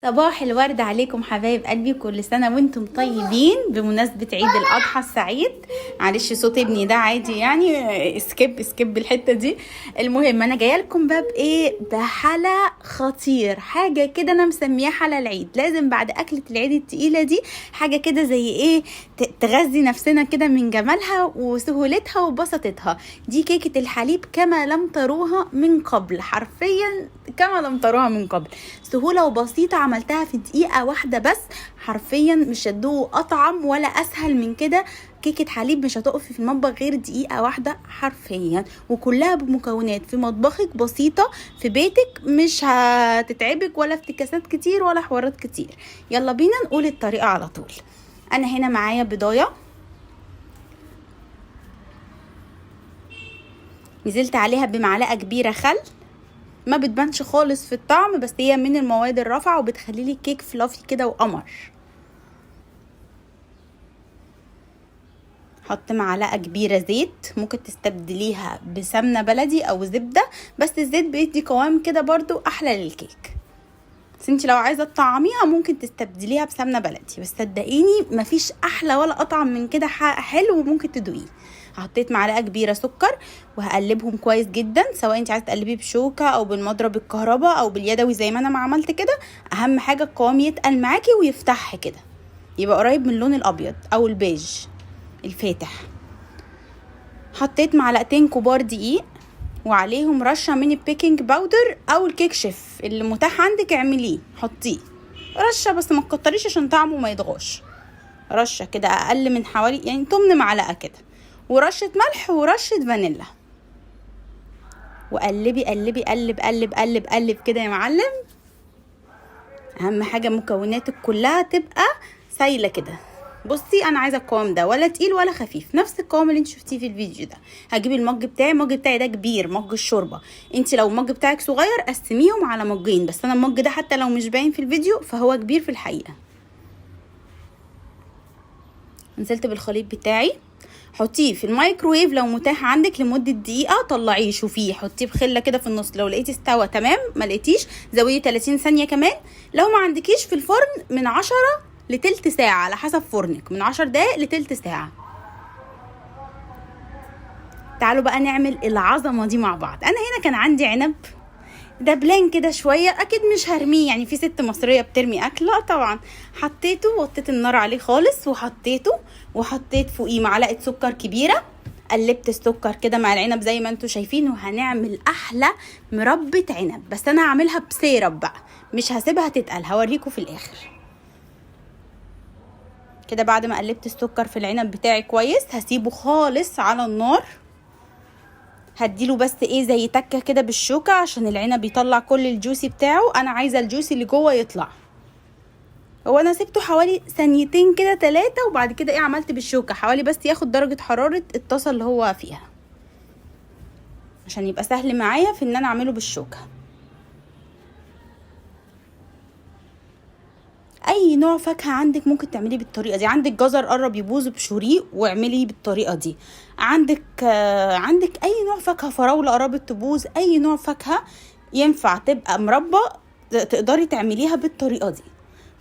صباح الورد عليكم حبايب قلبي، كل سنة وانتم طيبين بمناسبة عيد الأضحى السعيد. معلش صوت ابني ده عادي يعني، skip skip الحتة دي. المهم انا جاية لكم بقى بايه؟ بحلا خطير، حاجة كده انا مسميها حلا العيد. لازم بعد أكلة العيد التقيلة دي حاجة كده زي ايه تغذي نفسنا كده من جمالها وسهولتها وبساطتها. دي كيكة الحليب كما لم تروها من قبل، حرفيا كما لم تروها من قبل. سهولة وبسيطة، عملتها في دقيقة واحدة بس، حرفيا مش هتدوقوا أطعم ولا أسهل من كده. كيكة حليب مش هتقفي في المطبخ غير دقيقة واحدة حرفيا، وكلها بمكونات في مطبخك بسيطة في بيتك، مش هتتعبك ولا افتكاسات كتير ولا حوارات كتير. يلا بينا نقول الطريقة على طول. أنا هنا معايا بضاية نزلت عليها بمعلقة كبيرة خل، ما بتبانش خالص في الطعم بس هي من المواد الرافعة وبتخلي لي الكيك فلافي كده وقمر. حط معلقة كبيرة زيت، ممكن تستبدليها بسمنة بلدي او زبدة، بس الزيت بيدي قوام كده برضو احلى للكيك. بس انتي لو عايزة تطعميها ممكن تستبدليها بسمنة بلدي، بس صدقيني مفيش احلى ولا اطعم من كده، حلو وممكن تدوقيه. حطيت معلقة كبيرة سكر وهقلبهم كويس جدا، سواء انت عايزة تقلبيه بشوكة او بالمضرب الكهرباء او باليدوي زي ما انا ما عملت كده. اهم حاجة القوام يتقل معاكي ويفتح كده، يبقى قريب من اللون الابيض او البيج الفاتح. حطيت معلقتين كبار دقيق وعليهم رشة من ال baking powder او الكيك شيف اللي متاح عندك اعمليه، حطيه رشة بس ما تكتريش عشان طعمه ما يضغاش، رشة كده اقل من حوالي 8 معلقة كده، ورشة ملح ورشة فانيلا. وقلبي قلبي قلب قلب قلب قلب كده يا معلم. اهم حاجة مكوناتك كلها تبقى سايلة كده. بصي انا عايزه القوام ده، ولا تقيل ولا خفيف، نفس القوام اللي انت شفتيه في الفيديو ده. هجيب المج بتاعي، المج بتاعي ده كبير، مج الشوربة. انت لو المج بتاعك صغير قسميهم على مجين، بس انا المج ده حتى لو مش باين في الفيديو فهو كبير في الحقيقة. نزلت بالخليط بتاعي، حطيه في الميكروويف لو متاح عندك لمدة دقيقة، طلعيه شوفيه، حطيه بخله كده في النص، لو لقيتي استوى تمام، ما لقيتيش زودي 30 ثانية كمان. لو ما عندكيش في الفرن من 10 لتلت ساعة على حسب فرنك، من 10 دقايق لتلت ساعة. تعالوا بقى نعمل العظمة دي مع بعض. أنا هنا كان عندي عنب دبلان كده شوية، أكيد مش هرميه، يعني في ست مصرية بترمي أكل؟ لا طبعا. حطيته وطيت النار عليه خالص، وحطيته وحطيت فوقيه معلقة سكر كبيرة، قلبت السكر كده مع العنب زي ما انتوا شايفين، وهنعمل أحلى مربة عنب. بس أنا هعملها بسيرب بقى، مش هسيبها تتقل، هوريكم في الآخر. كده بعد ما قلبت السكر في العنب بتاعي كويس، هسيبه خالص على النار، هديله بس ايه زي تكه كده بالشوكة عشان العنب يطلع كل الجوسي بتاعه. انا عايزه الجوسي اللي جوه يطلع. هو انا سبته حوالي ثانيتين كده 3، وبعد كده ايه عملت بالشوكة حوالي بس ياخد درجه حرارة الطاسه اللي هو فيها، عشان يبقى سهل معايا في ان انا اعمله بالشوكة. اي نوع فاكهة عندك ممكن تعمليه بالطريقة دي. عندك جزر قرب يبوظ بشوريه واعمليه بالطريقة دي. عندك اي نوع فاكهة، فراوله قربت تبوظ، اي نوع فاكهة ينفع تبقى مربى تقدري تعمليها بالطريقة دي.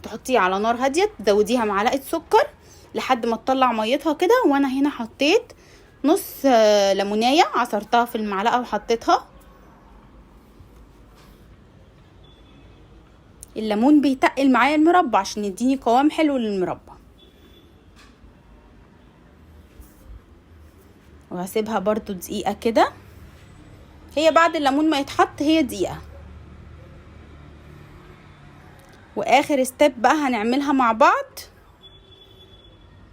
تحطيه على نار هادية، تزوديها معلقه سكر لحد ما تطلع ميتها كده. وانا هنا حطيت نص ليمونيه عصرتها في المعلقة وحطيتها. الليمون بيتقل معايا المربى عشان يديني قوام حلو للمربى. وهسيبها برضو دقيقة كده، هي بعد الليمون ما يتحط هي دقيقة. واخر ستيب بقى هنعملها مع بعض.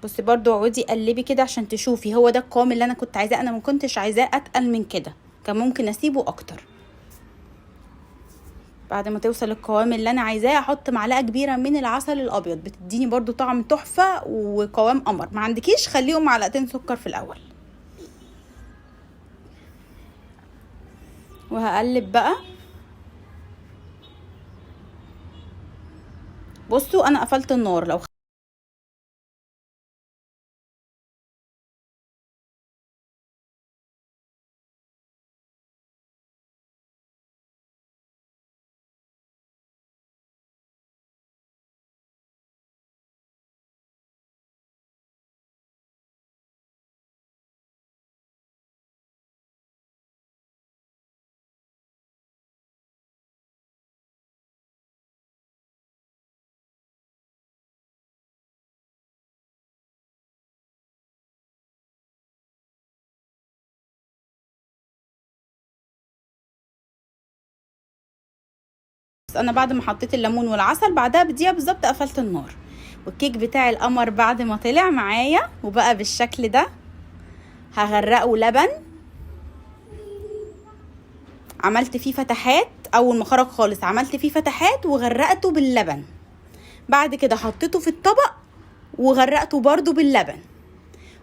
بصي برضو اقعدي قلبي كده عشان تشوفي هو ده القوام اللي انا كنت عايزاه. انا ما كنتش عايزاه اتقل من كده، كان ممكن اسيبه اكتر. بعد ما توصل القوام اللي انا عايزاه احط معلقه كبيرة من العسل الابيض، بتديني برضو طعم تحفة وقوام قمر. ما عندكيش خليهم معلقتين سكر في الاول. وهقلب بقى. بصوا انا قفلت النار، لو انا بعد ما حطيت الليمون والعسل بعدها بدقيقة بالظبط قفلت النار. والكيك بتاع القمر بعد ما طلع معايا وبقى بالشكل ده، هغرقه لبن. عملت فيه فتحات اول ما خرج خالص، عملت فيه فتحات وغرقته باللبن. بعد كده حطيته في الطبق وغرقته برده باللبن.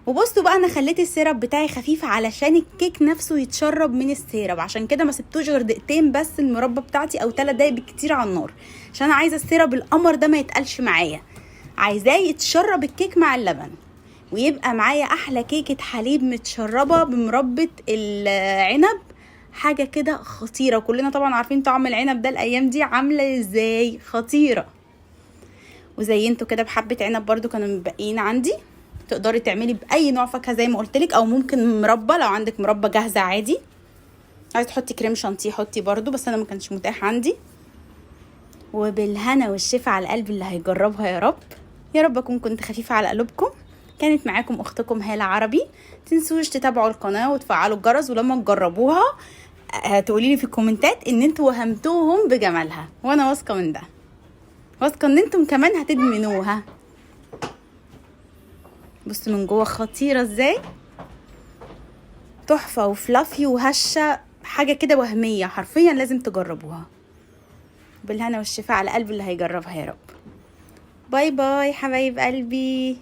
وبصوا بقى انا خليت ال syrup بتاعي خفيف علشان الكيك نفسه يتشرب من ال syrup، عشان كده ما سبتوش غير دقيقتين بس المربى بتاعتي او 3 دقايق بالكتير على النار، عشان انا عايزه ال syrup القمر ده ما يتقلش معايا، عايزاه يتشرب الكيك مع اللبن ويبقى معايا احلى كيكة حليب متشربه بمربى العنب، حاجة كده خطيرة. كلنا طبعا عارفين طعم العنب ده الايام دي عامله ازاي، خطيرة. وزينته كده بحبه عنب برده كانوا مبقيين عندي. تقدري تعملي باي نوع فاكهة زي ما قلت لك، او ممكن مربى لو عندك مربى جاهزة عادي. عايزه تحطي كريم شانتيه حطي برده، بس انا ما كانش متاح عندي. وبالهنا والشفا على القلب اللي هيجربها يا رب. يا رب اكون كنت خفيفة على قلوبكم. كانت معاكم اختكم هاله عربي. تنسوش تتابعوا القناة وتفعلوا الجرس، ولما تجربوها هتقولي لي في الكومنتات ان انتوا وهمتوهم بجمالها، وانا واثقة من ده، واثقة ان انتم كمان هتدمنوها. بصوا من جوه خطيرة ازاي، تحفة وفلافي وهشه، حاجة كده وهمية حرفيا، لازم تجربوها. بالهنا والشفاء على قلب اللي هيجربها يا رب. bye bye حبايب قلبي.